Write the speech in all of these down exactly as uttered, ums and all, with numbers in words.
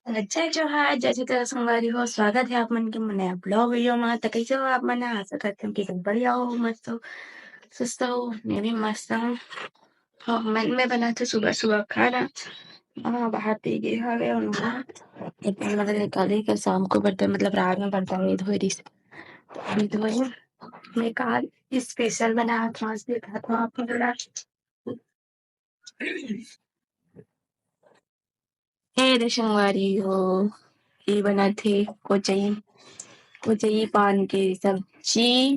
जय जोहार, जय छत्तीसगढ़ संगवारी हो, स्वागत हे आप मन के मोर नया vlog video मा। त कइसे हो आप मन? आशा करत हंव कि एकदम बढ़िया हो, मस्त हो, सुस्त हो। मैं भी मस्त हंव। हाँ, मैं, मैं बनात हंव सुबह सुबह खाना। हाँ, बाहर दे गे हवे अउ नहा एक बार मतलब निकाले के शाम को बर्तन, मतलब रात में बर्तन नहीं धोए रहिस, तो अभी धोए। मैं का special बनात हंव, आज दिखात हंव आप मन ला। ए दे संगवारी हो, ये बनत हे कोचई, कोचई पान के सब्जी।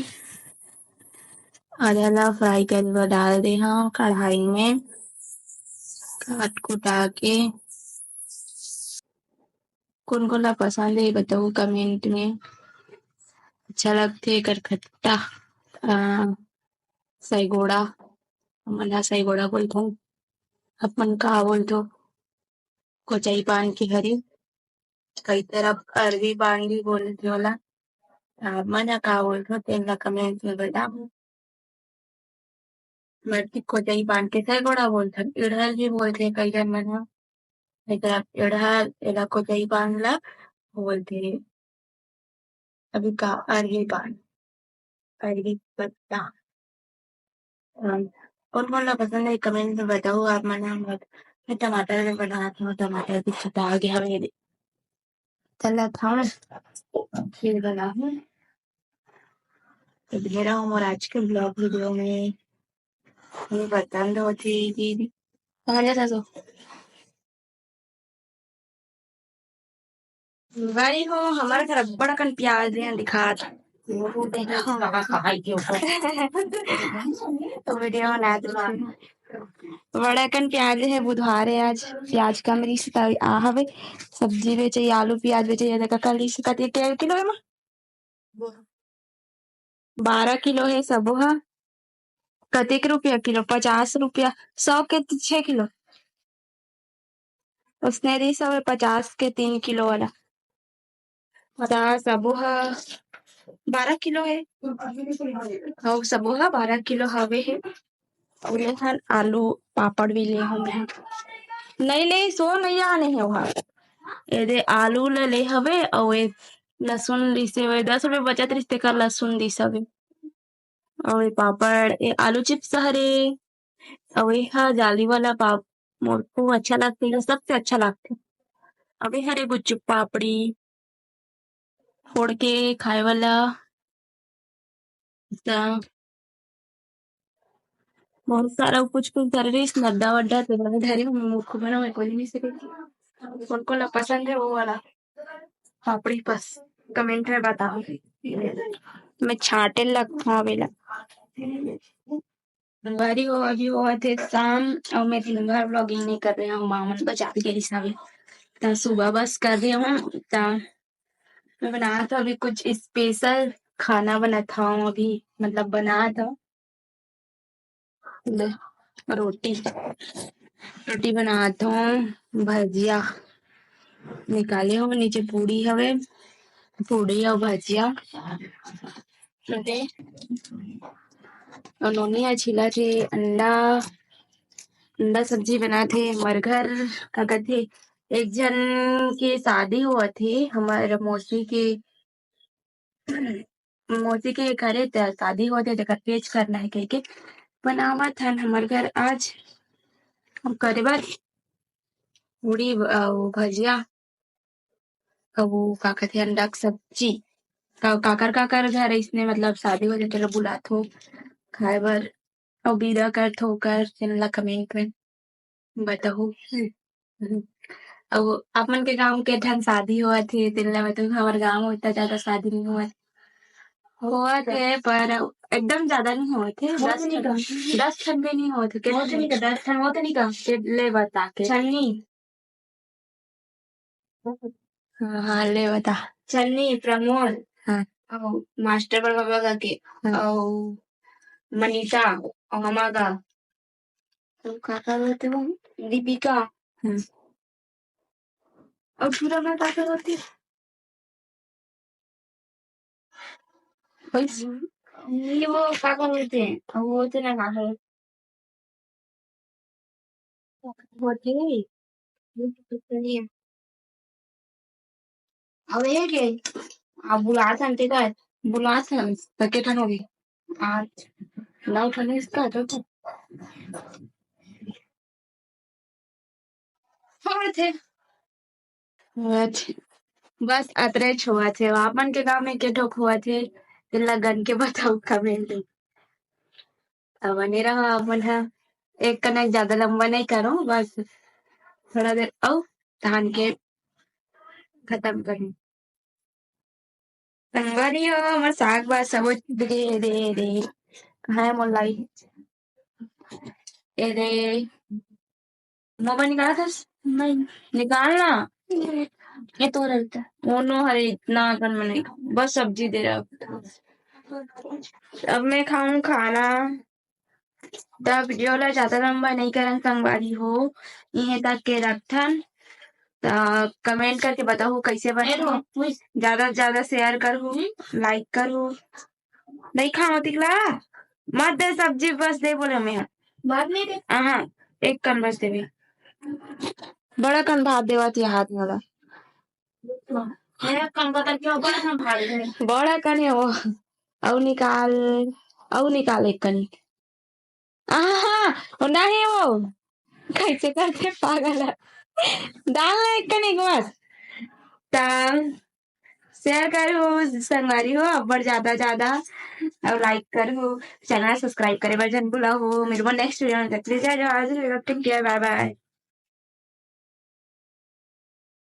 आधा ला fry करे बर डाल दे हंव कढ़ाई में, काट कुटा के। कोन कोन ला पसंद हे बताओ comment में। अच्छा लगथे एकर खट्टा, आ, सैगोड़ा, हमन ह सैगोड़ा बोलथन, अपन का बोलथो, कोचई पान के हरी, कई तरफ अरबी पान भी बोलथे ओला। आप मन ह का बोलथो, तेन ला comment में बताओ। मरती कोचई पान के सैगोड़ा बोलथन, इड़हल भी बोलथे कई झन मन ह। एकरा इड़हल, एला कोचई पान ला बोलथे। अभी का अरबी पान, अरबी पत्ता। अम, कोन कोन ला पसंद हे comment में बताओ आप मन ह। मैं टमाटर में बनात हंव, टमाटर भी छुटा गे हवे। चलत हंव, फिर बनाहूं। तो ढेरा हो मोर आज के vlog video में। ये बर्तन धोत हे दीदी। कहाँ जात हस? गाड़ी हो, हमर घर अब्बड़ अकन प्याज हे, दिखात। तो video बनात हंव। बड़ा अकन प्याज हे, बुधवार हे आज, प्याज कम रहिस त आ हवे। सब्जी बेचे, आलू प्याज बेचे, ये देखा कल रहिस कति के किलो हे माँ? बारह किलो हे सबो ह। कतेक रुपया किलो? पचास रुपया। सौ के त छह किलो। उसने रहिस हवे पचास के तीन किलो वाला। त सबो ह बारह किलो हे। अउ सबो ह बारह किलो हवे हे। अउ ले हन आलू पापड़ भी ले हन। नहीं ले सो नहीं आने हे ओहा। एदे आलू ल ले हवे अउ ए लसुन रिसे हवे, दस रुपया बचत रिस तेकर लसुन दिस हवे। अउ ए पापड़, ए आलू chips हरे। अउ ए हा जाली वाला पाप-, मोर को अच्छा लगथे, ये सबसे अच्छा लगथे। अउ ए हरे गुच्चू पापड़ी, फोड़ के खाए वाला। त बहुत सारा कुछ कुछ धरे रहिस, नड्डा वड्डा, तेला धरे हूँ, मुख बना, मैं कोई नहीं सके। कौन कौन ला पसंद है वो वाला पापड़ी बस comment में बताओ। मैं छाटे लगथों अबेला। संगवारी हो, अभी होवत हे शाम अउ मैं दिन भर vlogging नहीं कर रहे हूँ, मामन बाजार गे रिहिस हवे, त सुबह बस कर रहे हूँ। त मैं बनात हूँ अभी कुछ special खाना बनात हूँ अभी, मतलब बनात हूँ। ले, रोटी, रोटी बनात हूँ, भजिया निकाले हूँ, नीचे पूड़ी हवे, पूड़ी अउ भजिया। दे। अउ नोनी ह छीलत हे अंडा, अंडा सब्जी बनात हे। हमर घर का कथे, एक झन के शादी होवत हे, हमर मौसी के, मौसी के घरे त शादी होवत हे, तेकर पेज करना हे कहिके बनावत हन हमर घर आज। हम करे बर पूड़ी अउ भजिया। अउ का कथे, अंडा के सब्जी। का-, काकर काकर घर अइसने मतलब शादी हो जाथे, तेला बुलाथो खाए बर, अउ बिदा करथो ओकर, तेन ला comment में बताहू। हम्म। अउ आप मन के गांव के ठन शादी होवत हे, तेन ला बताहू। हमर गांव में उतना ज्यादा शादी नहीं होवत। होवत हे, पर एकदम ज्यादा नहीं होवत हे। दस ठन, दस ठन भी नहीं होवत हे। वो तो नहीं का, दस ठन, वो तो नहीं का। ले बता के। छन्नी। हाँ, हाँ, ले बता। चन्नी, प्रमोद, हाँ। अउ मास्टर बड़वा बगा के, हाँ। अउ मनीषा, अउ ममा का। अउ का का होथे वो? दीपिका। हाँ। अउ पूरा में का का होथे? बस। ये वो का का होथे? अउ वो होथे ना का का होथे? होथे। ये तो कुछ नहीं है। अब ये के, आप बुलात हन, ठीक है? बुलात हन, त के ठन होगे? आठ, नौ ठन इसका तो। होवत हे। होवत हे। बस अतरे होवत हे। आपन के गांव में के ठोक होवत हे, तेला गन के बताओ comment में। अब बने रहो आप मन ह। एक कनक ज्यादा लंबा नहीं करो, बस थोड़ा देर अउ धान के खतम करूँ। संगवारी हो, हमर साग भात सबो दे, दे, दे। कहाँ हे मोर लाई? ए दे। मोबाइल निकाला था? नहीं। निकाल ना। ये तो रहता। ओ नो, हरे इतना अकन में नहीं। बस सब्जी दे रहा। अब मैं खाऊं खाना। त video ला ज्यादा लंबा नहीं करन संगवारी हो, इहें तक के रखथन। त comment करके बताहू कैसे बने हो। ज्यादा से ज्यादा share करहू, like करहू। नहीं खाओ तिकला, मत दे सब्जी, बस दे बोले मैं। बाद में दे। हाँ, एक कन बस देवे। बड़ा कन भात देवत ये हाथ में वाला। एक कन बता क्यों बड़ा कन भात दे। बड़ा कन हे वो। अउ निकाल, अउ निकाल एक कन। आहा, वो नहीं वो। कैसे करथे पागल हे। डाल ना एक कन एक बार। तब share करहू, संगवारी हो, अब्बड़ ज्यादा, ज्यादा, अउ like करहू, channel subscribe करे बर झन भुलाहू। मिलबो next video में, तब तक के लिए जय जोहार, जय Chhattisgarh, take care, bye bye।